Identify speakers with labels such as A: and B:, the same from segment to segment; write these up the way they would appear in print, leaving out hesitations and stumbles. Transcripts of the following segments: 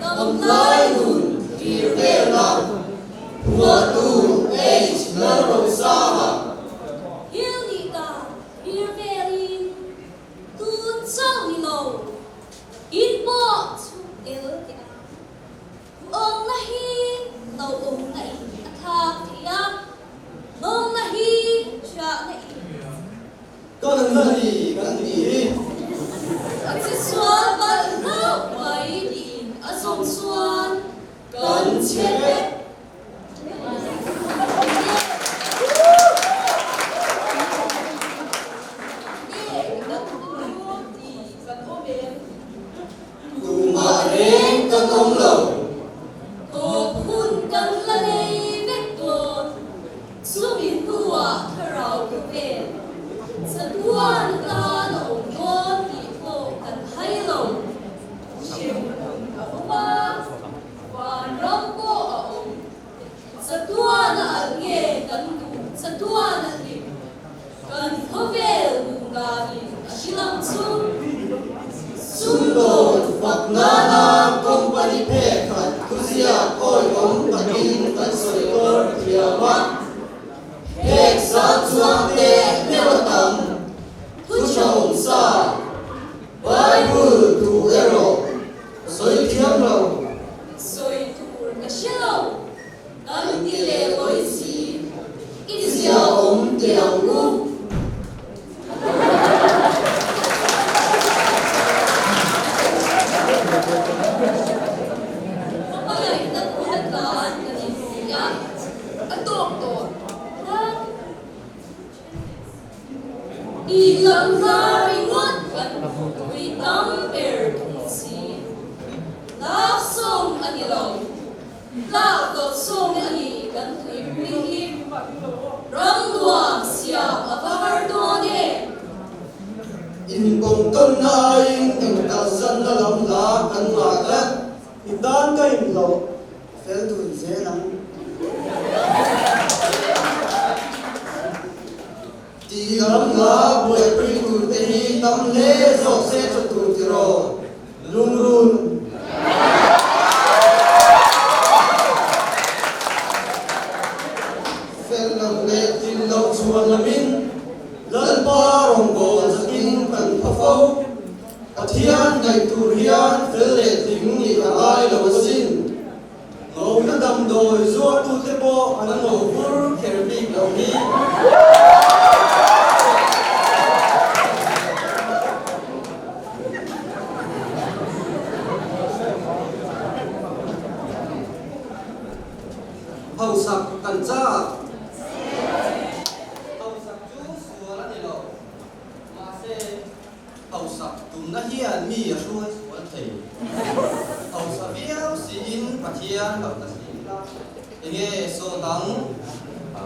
A: Damlai nun thlir velna phuahtu H. Lalrosanga.
B: Thil nih dan thlir velin tun chauh ni lo, in pawh chhung tel teh ang. Awmna hi lo awmna in a thlak thei a, nawmna hi hriahna in.
A: Kan la ni kan tih hi.
B: A che sual palh hlauh mai tiin a zawm chuan
A: kan che vek.
C: Nge kan duh ti kan awm em?
A: Tumah reng kan awm lo.
B: Tawp hun kan la nei vek dawn. Chumi hnuah thlarau ka vel. Chatuan tan a awm dawn tih pawh kan hai lo. Hremhmun a awm a, vanram pawh a awm. Chatuan a alh nge kan duh chatuan a hlim. Kan khawvel duh danin a hrilang chu.
A: Sumdawn fak nana company phek khat thuziak awihawm takin kan sawi tur thiam a, phek sang chuang te meuh a tam, thu tha awm sa, Bible thu erawh sawi thiam lo.
B: Sawi tur ka hre lo. Kan ti leh lawi si, i
A: zia awm teh ang u.
B: Hmangaihna hun atan kan inti a, a tawk tawh tlat. I lamhla ringawt kan hmuhpui tam ber thung si. Love song a ni lo. Tlak dawt sawng a ni kan tuipui hi ram nuam siam a va har dawn e.
A: Inpawmtawnna aiin engkalsanna lam hla kan ngah tlat.
D: I tan ka inhlawh fel dun zel ang.
A: Tih lam hla buaipui tur te hi tam hle zawk se tha tur tiraw lungrun. Fel lo leh tlin lo chhuan lamin Lalpa rawngbâwl zatin kan pha fo. Pathian ngaih tur hian fel leh tling nih a ngai lo asin. Ngawhna damdawi zuartute pawh an ngo vur kher bik lo hi. Hausak kan chak. Hausak chu sual a ni lo. Mahse. Hausak tumna hian mi a hruai sual thei. Hausa viau siin Pathian lo ta si ila, enge saw dang?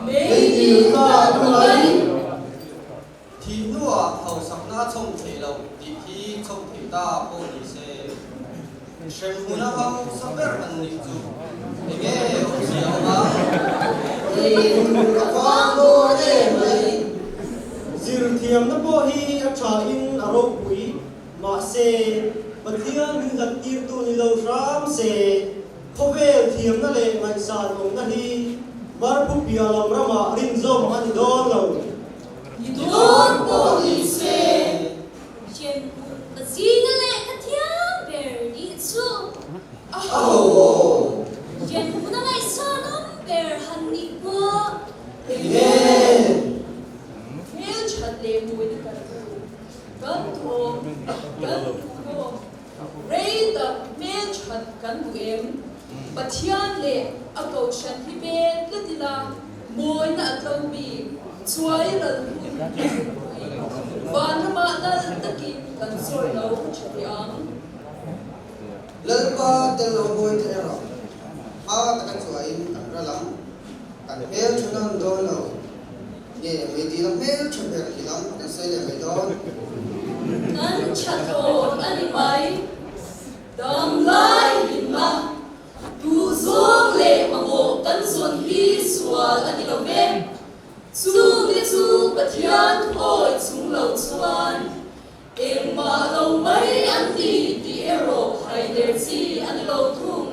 B: Meidil ta ka mai.
A: Thih hnuah hausakna a chhawm thei lo tih hi chhawm thei ta pawh ni se, hremhmuna hausa ber an nih chu enge awmzia awm ang?
D: Tih a vang dawn em mai. Zirthiamna pawh hi a thain a ropui, mahse, Pathian min hlattirtu ni lo hram se, khawvel thiamna leh ngaihsan awmna hi Barphu piah lam ramah rinzawm a ni dawn lo.
B: Ni dawn pawh ni se, Hremhmun ka zinga leh ka thiam ber nih chu a ho aw. Hremhmun a ngaihsan awm ber han nih pawh.
A: Enge?
C: Hmel that leh mawina kan duh, kan duhawm, kan duhawm. Rei tak hmel that kan duh em? Pathian leh a kohhran hi pen tlat ila mawina a tlo bik, chuai ral hun a hunpui. Vanramah lal takin kan sawi lo tha teh ang.
A: Lalpa tel lo mawi te erawh hma taka chuain kan ral ang, kan hmel tha nawn dawn lo. Nge meidil a hmel tha ber hi lam kan sawi leh mai dawn.
B: Kan tha tawk a ni mai. Damlai hlimna, duhzawng leh mamawh kan zawn hi sual a ni lo ve. Chungte chu Pathian thuawi chung lo chuan engmah lo mai an ni tih erawh hai. haider chi a ni lo thung.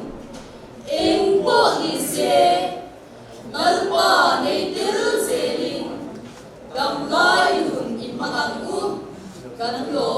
B: Eng pawh ni se, Lalpa nei tel zelin damlai nun i hmang ang u, kan lawm.